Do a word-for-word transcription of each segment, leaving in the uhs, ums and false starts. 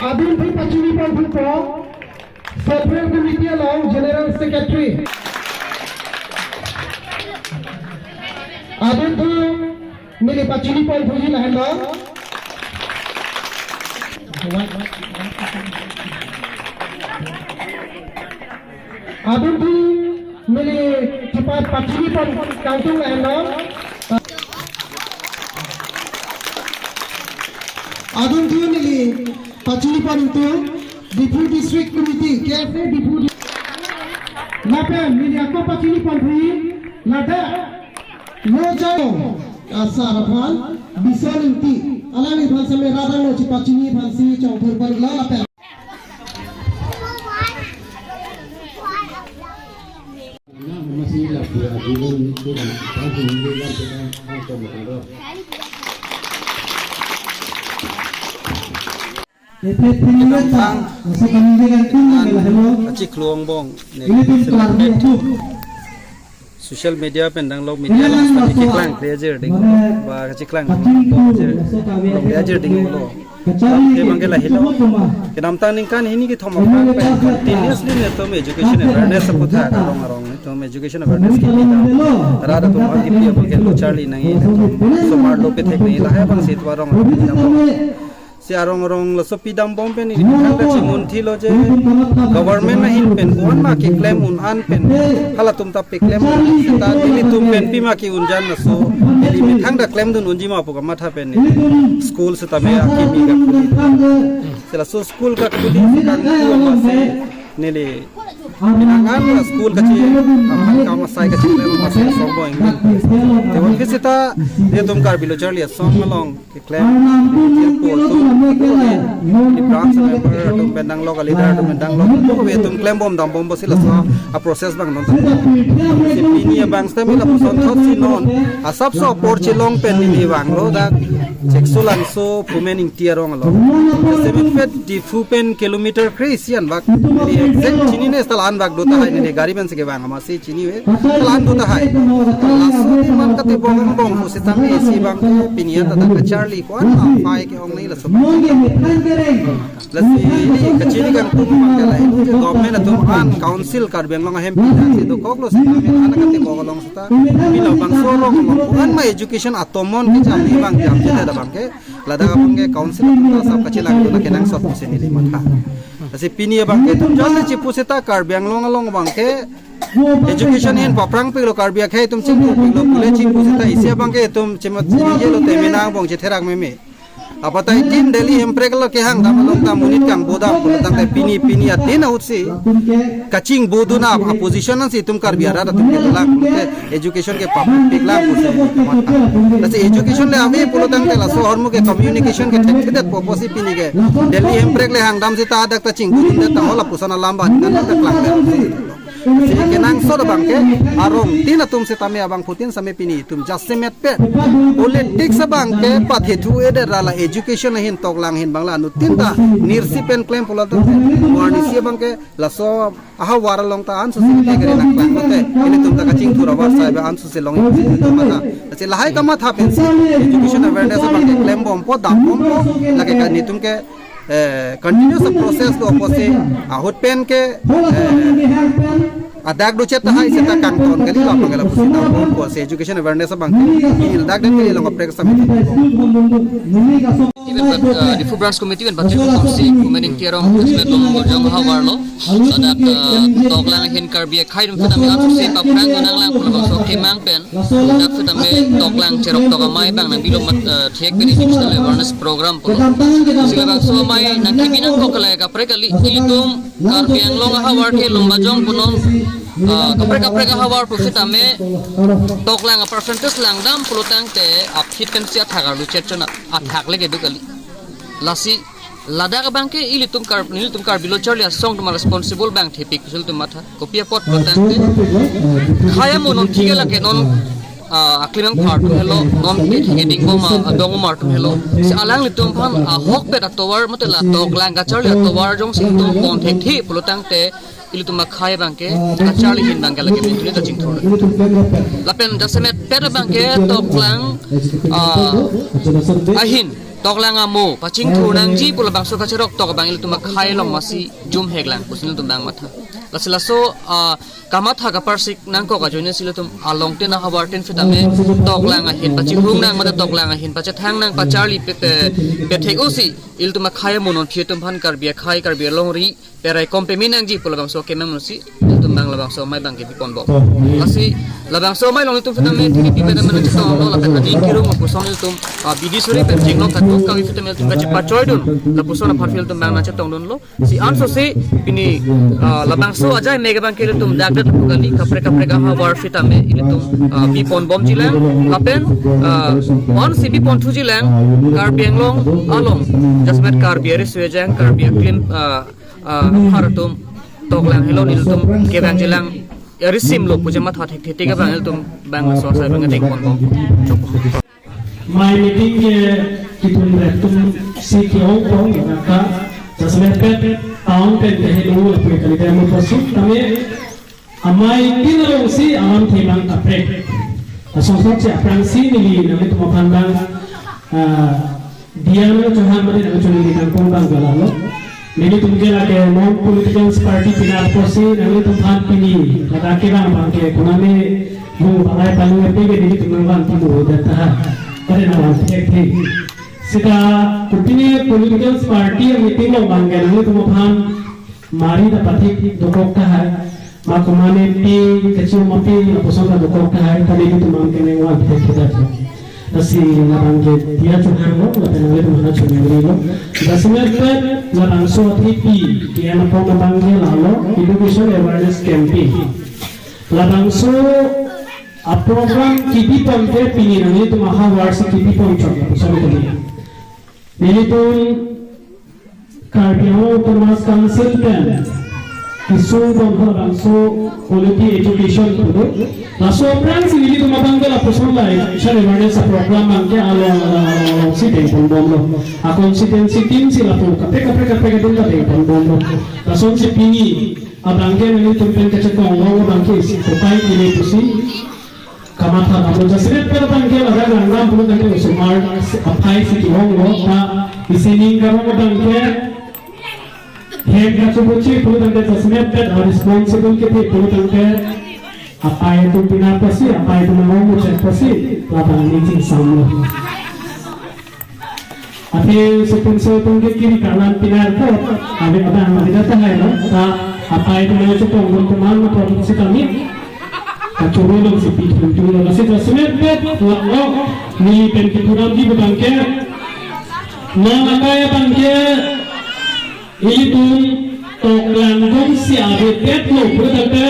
Adunthu pachini ponthupo, Central Committee along General Secretary. Adunthu neli pachini ponthuji lahenlo. Adunthu neli chepa pachini pon kangtung lahenlo. Adunthu neli pachini pon ingtung Diphu District Committee, K S A Diphu Di-, lapen neli ako pachini ponthuji ladak Lo Jao, asar aphan Bison Ingti, alangliphan same radang lo chepachini aphansi chongthur pon iklo lapen. Epe pinle ta, laso kami kan tung na la helo. Kachiklo angbong ne. Ini pin kelar dia tu. Social media pen danglok media langsung keklang kre ajir ding. Ba kachiklang kre ajir ding lo. Kacharli ke bang ke lahelo. Kedamtang ningkan hini kethom aphan pen continuously netum education awareness aputhak arong arong netum education awareness kepi dam. Rat atum aphan kepi aphan ke lo charli nangji netum osomar lo kethek nangji lahai abang si tu arong arong kepi dam lo. Si arong arong laso pidam bom pen ili methang ta chimunthi lo je government ahin pen ko-an ma keklem un an pen halatum ta peklem un seta nelitum pen pima ke-unjan laso ili methang ta klemdun unji ma pu kamatha pen neli school setame akimi ka khuli. Si laso school ka khuli si kangku amatsi neli pinangan la school kachi aphan kam asai kachiklem amatsi asong bo ingin. Tebonke seta netum Karbi Lo Charli Asong along keklem, jirpo atum, ili branch member atum pen danglok, leader atum pen danglok, atum klem bom dam bom pusi laso a-process abang non. Si pini abang seta me lapuson thotsi non asapso apor chelong pen neli vanglo dak Cheksolangso Phumen Ingti arong along. Seven feet Diphu pen kilometer kre-isi anbak, neli exact chinine, seta la-an bak do tahai, neli gari pen si kevang amatsi chini ave. Kelang do tahai. Laso adim an katebong angbong pusitame isi abang ke pini an ta dak kacharli ko-an ma fai ke-ong nangji laso. Lasi ili kachini kangtung abang ke lahai. Government atum an council Karbi Anglong ahem pinsi dokoklo sitame an katebong along seta. Pilo bangso arong along ko-an ma education atomon kechamji abang jamji ta abang ke. Ladak abang ke council atum ta asap kachelangdun akenangsot pusi neli matha. Lasi pini abang ke itum jale chipu seta Karbi Anglong along abang ke education ahin paphrang piklo, Karbi akhei atum chingthur piklo pule chipu seta isi abang ke itum chemat chinijelo te menang bong chetherak meme. Apatai tin Delhi hemprek lo kehang dam along ta monit kangbodam pulo tangte pini pini adin ahutsi kachingbodun a-position ansi itum Karbi arat atum kelang te education ke public piklang pusi kamatha. Lasi education le ave pulo tangte laso ahormu ke communication ke thekthedet pu pusi pini ke Delhi hemprek le hangdam seta dak ta chingbodundet ta hol apuson alam abang ngan ta klang le. Lasi kenangsot abang ke arong tin atum setame abangphutin same pini itum jasemet pen politics abang ke pathethu-edet ra la education ahin toklang ahin abang la anuttin ta nirsi pen klem pulo ta warnisi abang ke laso ahavar along ta ansu si kethek kere nangklang lote, ilitum ta kachingthur avarsai ba ansu si long isi itum matha. Lasi lahai kamatha pensi education awareness abang ke klem bompo, dam bompo, lake ka netum ke, eh, continuous process lo pusi ahut pen ke, eh, adak do chet tahai seta kangton kali lo abang ke lapusi dam bompo si education awareness abang ke ili ladak dan kali along kaprek sami. Even but, uh, Diphu Branch Committee even but si Phumen Ingti arong Christmas lo Mongjong havar lo. Ladak, uh, toklang ahin Karbi akhei atum sitame ansu si paphrang nanglang pulo bangso kemang pen. Dak sitame toklang cherok tok amei abang nangpilo mat, uh, thek pen educational awareness program pulo. Si labangso amei nangkebi nangkok ke la kaprek kali, ilitum Karbi Anglong ahavar ke Lumbajong pu non, ah, kaprek kaprek ahavar pusitame toklang a-percentage langdam pulo tangte aphi pensi athak arlu chet chona athak le kedo kali. Lasi ladak abang ke ilitum Kar-, nelitum Karbi Lo Charli Asong atum responsible abang thepik sil atum matha. Kopi apot pulo tangte khei amonit thik ke lake non, ah, aklimang apar atum helo, non ke thengeding bom adong omar atum helo. Si alanglitum aphan ahokpet atovar mate la toklang kacharli atovar jongsi itum pon thekthe pulo tangte ilitum akhei abang ke kacharli ahin abang ke lake mentune ta chingthur. Lapen jasemet pet abang ke toklang, ah, ahin Toklang amo pachingthur nangji pu labangso kacherok tok abang ilitum akhai along masi jumhek lang pusi ilitum bang matha. Lasi laso, ah, kamatha kaparsik nangkok ajoine si ilitum along tin ahavar tin sitame toklang ahin pachirung nang mate toklang ahin pachethang nang pacharli pe, pe, pethek-o si ilitum akhai amo non phi atum aphan Karbi akhai Karbi alongri perai kom peme nangji pu labangso kemang si ilitum bang labangso amei bang kepi ponbom. Lasi labangso amei along ilitum sitame thiri pi pen amen chetong lo lapen aning kirung apuson ilitum, ah, bidi suri pen jenglo katu kami sitame ilitum kachepachoidun lapuson aphan ilitum bang nangchetongdunlo. Si anso si pini, ah, labangso ajai mega bang ke ilitum dakdet pu kali kaprek kaprek ahavar sitame ilitum, ah, pi ponbomji lang lapen, ah, on si pi ponthuji lang Karbi Anglong along jasemet Karbi ari suejang Karbi aklim, ah, ah, har atum toklang helo ilitum kevangji lang risim lo pu je matha thekthetik abang ilitum bang laso asai bang deng ponbom. Amei meeting ke kithum retum si ke-ong pong ka jasemet pet town pen ke helu lapu kali demo pasuk tame amei tin along si alam themang kaprek. Asong sok si aphrang si neli nanglitum aphan bang, ah, diya nangchohang mate nangchoningri nangpon bang ke lalo. Nelitum ke lake non political party pinar apotsi nanglitum aphan pini ladak kevang bang ke konane bu balai palu epi ke nelitum nangvan pimu data ha. Pada nangvan thek thek. Sita kopine political party a-meeting along bang ke nanglitum aphan mari ta pathik dokok tahai. Ma komane pi kachum api lapuson ta dokok tahai, ta nelitum bang ke nangvan thek thek. Lasi labang ke diya chohanglo lapen nanglitum aphan choningrilo. Jasemet pet labangso athe pi ke anapon abang ke lalo education awareness campaign. Labangso a-program kepi pon ke pini nanglitum ahavar si kepi pon chok lapuson kali. Nelitum Karbi Anglong Autonomous Council pen kesung bom labangso quality education pulo. Laso aphrang si nelitum abang ke lapuson la education awareness a-program bang ke along along along along si deng ponbomlo. A-constituency team si lapu kaprek kaprek kaprek adung ta deng ponbomlo. Lason si pini abang ke nelitum pen kachetong long abang ke isi kopai kile pusi kamatha damlo. Jasemet pet abang ke ladak Langram pulo tangte osomar aphai si kehonglo ta isi ning karong abang ke hem kachobuchi pulo tangte jasemet pet a-responsible kethe pulo tangte apai atum pinar apotsi apai atum nangmuchot apotsi labang ning chingsamlo. Athe sepinso atum ke kiri kalan pinar ko, ave abang ave data hai lo, ta apai atum nangchetong bom teman na produk si kami. Kachuru lo si pi thum thum lo, lasi jasemet pet lo, neli pen kepu damji abang ke. Non akai abang ke, ilitum toklang jongsi avedet lo pulo tangte,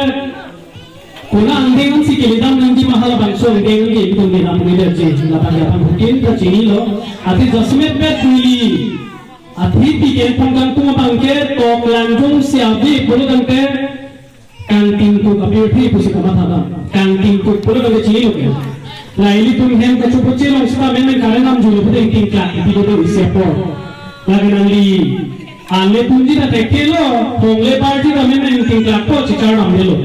kona angdeng si kelidam nangji ma halabangso angdeng ke ilitum dena puni derji, labang ke aphan hukin ta chinilo. Athe jasemet pet neli athe pi ke pon kangtung abang ke toklang jongsi ave pulo tangte kangtingkuk apirthe pusi kamatha dam. Kangtingkuk pulo tangte chinilo ke. La ilitum hem kachobuchi along sita men men kare nam julo pute ingtingklak ipi dodo isi apor. Lake nangli ale punji ta thekthe lo, hongle party ta men men ingtingklak po chichar damdelo.